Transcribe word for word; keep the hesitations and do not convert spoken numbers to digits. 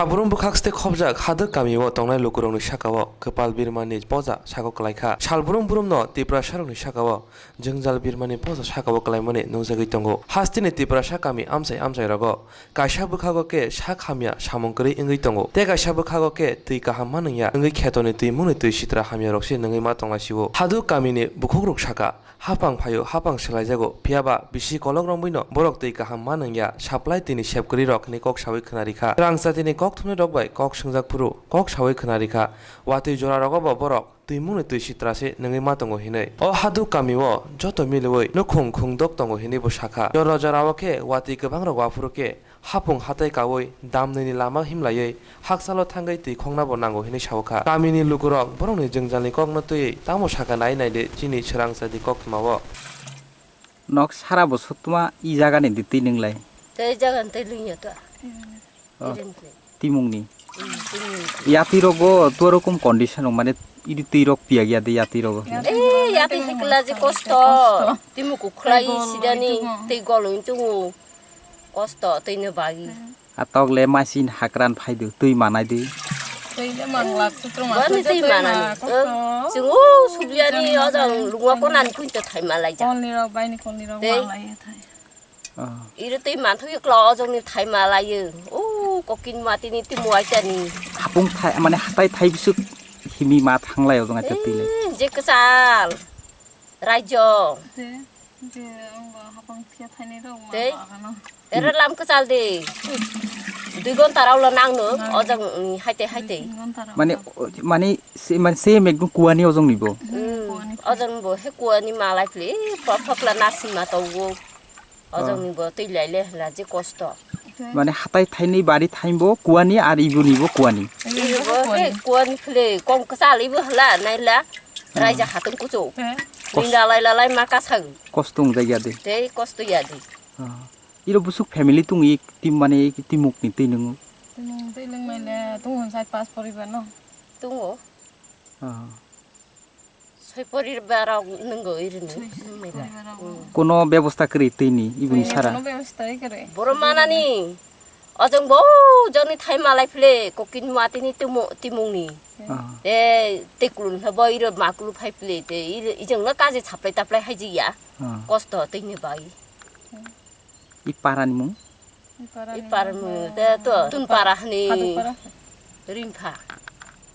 Salbrum bwkhak ste khobjak Haduk kamio tongnai lukurokni sakao kwpal birmani poja sago kwlaikha. Salbrum brumno Tiprasarokni sakao jwngjal birmani poja sakao kwlaimani nungjagwi tongo. Hasteni Tiprasa kami amchai amchairogo kaisa bwkhago khe sak hamya samung kwrwi wngwi tongo, tei kaisa bwkhago khe twi kaham manwngya wngwi khetoni twimungni twi sitra hamyarokse nungwi ma tonglaisio. Haduk kamini bukhukrok sakha, hapang phaio, hapang swlaijago, phiyaba bisi kolok romwino borok twi kaham ma nungya, supply twini sep kwrwi rok hinwi kok sawi khwna rikha. Twrang jatini kok thumnai rok bai kok swngjak phuru kok sawi khwna rikha, watwi jora rogo bo borok twimungni twi sitra se nungwi ma tongo hinwi. O Haduk kamio joto miliwi nukhung khungdok tongo hinwi bo sakha. Jora jorao khe watwi kwbang rok waphuru khe hapung hatai kaui damnwini lama himlaiwi hakchalo thangwi twi khokna bo nango hinwi sao kha. Kamini lukurok borokni jwngjalni kokno twiwi tamo sakha nai nai de chini swrang chadi koktwmao. Nok sara bo sotma i jaga ni di twi nwnglai. Tei jaga ni tei lwngya to. Oh, irin twi. Timungni. Hmm, timungni. Yatwi rogo to rokom condition rok mane idi twi rok piya giya de yatwi rogo. Eh, yatwi hikla je kosto. Kosto. Timu kukhwlai sidani tei golong tungu. Kosto tei no bagi. A tok le masin hakran phaidu twi manai di. Twi le manglak sutro ma. Bani twi manani. Chungu subliani ojang lungwa konan kuinto thai malai ja. Kolni rok baini kolni rok tei. Malai thai. Ah. Iro twi manthok yokla ojongni thai malayo. O kokin matini timo aitani. Hapung thai mane hatai thai bisuk himi ma thanglai ojong aita twi le. Eh, je kwchal. Raijo. Je, je, ang ba hapang thia thainai rok ma tei? Ba gano. Ere lam kwchal de. Dui gonta rok lo nang no, ojong, mm, haite, haite. Dui gonta rok. Mane, o, mane, se, mane, se mekno kuani ojong ni bo. Mm, kuani. Ojong bo, he kuani malai phle, pop pop la nasima to wo. Ojong ni bo twi lai le hla je kosto. Mane hatai thainwi bari thaimbo kuani ar ibuni bo kuani. Ibo he kuani phle kong kwchal ibo hla naila. Raija hatung kuchu. Kos- Linda lai la lai ma kasag. Kosto wng jagya de. Tei kosto ya de. Ah. Iro busuk family tung ik tim mane ik timuk ni twi nungu. Twi nung twi lung mele tung hon sai pas poribar no. Tungo. Ah. Soi poribar rok nungo irini. Soi poribar rok. Mm. Kono bebosta kwrwi twi ni ibuni sara. Kono bebosta kwrwi. Boro manani. Ojong bo joni thai malai phle kokin matini timo timungni. Ah. Te te kulun habo iro makulu phai phle te ijong no kaje chaplai taplai haiji ya. Ah. Kosto tini bai. I para ni mung? I para ni mung te to tun para hani. Hadu para. Ringpha.